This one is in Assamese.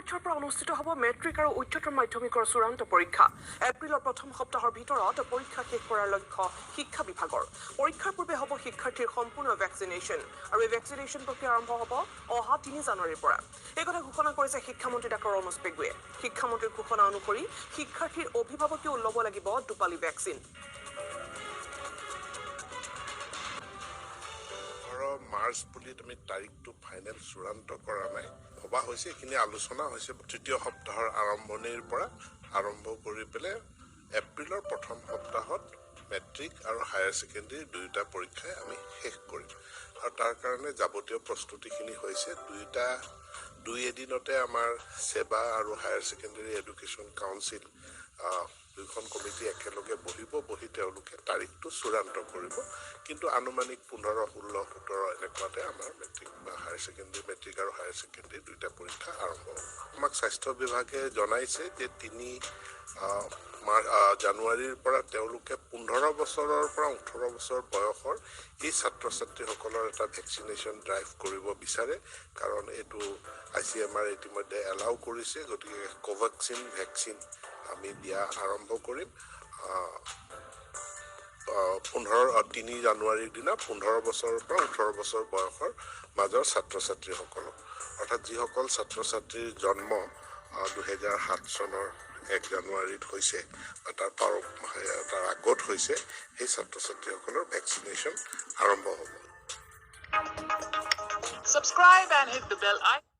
মাৰ্চৰ পৰা অনুষ্ঠিত হ'ব মেট্ৰিক আৰু উচ্চতৰ মাধ্যমিকৰ চূড়ান্ত পৰীক্ষা। এপ্ৰিলৰ প্ৰথম সপ্তাহৰ ভিতৰত পৰীক্ষা শেষ কৰাৰ লক্ষ্য শিক্ষা বিভাগৰ। পৰীক্ষাৰ পূৰ্বে হ'ব শিক্ষাৰ্থীৰ সম্পূৰ্ণ ভেকচিনেশ্যন আৰু এই ভেকচিনেশ্যন প্ৰক্ৰিয়া আৰম্ভ হ'ব অহা 3 জানুৱাৰীৰ পৰা। এই কথা ঘোষণা কৰিছে শিক্ষামন্ত্ৰী ডাঃ ৰণোজ পেগুৱে। শিক্ষামন্ত্ৰীৰ ঘোষণা অনুসৰি শিক্ষাৰ্থীৰ অভিভাৱকেও ল'ব লাগিব দুপালি ভেকচিন। 15 মাৰ্চ বুলি আমি তাৰিখটো ফাইনেল চূড়ান্ত কৰা নাই। ভবা হৈছে, এইখিনি আলোচনা হৈছে। তৃতীয় সপ্তাহৰ আৰম্ভণিৰ পৰা আৰম্ভ কৰি পেলাই এপ্ৰিলৰ প্ৰথম সপ্তাহত মেট্ৰিক আৰু হায়াৰ ছেকেণ্ডেৰী দুয়োটা পৰীক্ষাই আমি শেষ কৰিম আৰু তাৰ কাৰণে যাৱতীয় প্ৰস্তুতিখিনি হৈছে। দুই এদিনতে আমাৰ ছেবা আৰু হায়াৰ ছেকেণ্ডেৰী এডুকেশ্যন কাউন্সিল দুয়োখন কমিটি একেলগে বহিব। বহি তেওঁলোকে তাৰিখটো চূড়ান্ত কৰিব। কিন্তু আনুমানিক 15, 16, 17 এনেকুৱাতে আমাৰ মেট্ৰিক বা হায়াৰ ছেকেণ্ডেৰী, মেট্ৰিক আৰু হায়াৰ ছেকেণ্ডেৰী দুয়োটা পৰীক্ষা আৰম্ভ হ'ব। আমাক স্বাস্থ্য বিভাগে জনাইছে যে 3 জানুৱাৰীৰ পৰা তেওঁলোকে 15 বছৰৰ পৰা 18 বছৰ বয়সৰ এই ছাত্ৰ ছাত্ৰীসকলৰ এটা ভেকচিনেশ্যন ড্ৰাইভ কৰিব বিচাৰে। কাৰণ এইটো আইচিএমআৰ ইতিমধ্যে এলাউ কৰিছে। গতিকে কোভেক্সিন ভেকচিন আমি দিয়া আৰম্ভ কৰিম 3 জানুৱাৰীৰ দিনা 15 বছৰৰ পৰা 18 বছৰ বয়সৰ মাজৰ ছাত্ৰ ছাত্ৰীসকলক, অৰ্থাৎ যিসকল ছাত্ৰ ছাত্ৰীৰ জন্ম 2007 চনৰ 1 জানুৱাৰীত হৈছে বা তাৰ আগত হৈছে, সেই ছাত্ৰ ছাত্ৰীসকলৰ ভেকচিনেশ্যন আৰম্ভ হ'ব। Subscribe and hit the bell icon.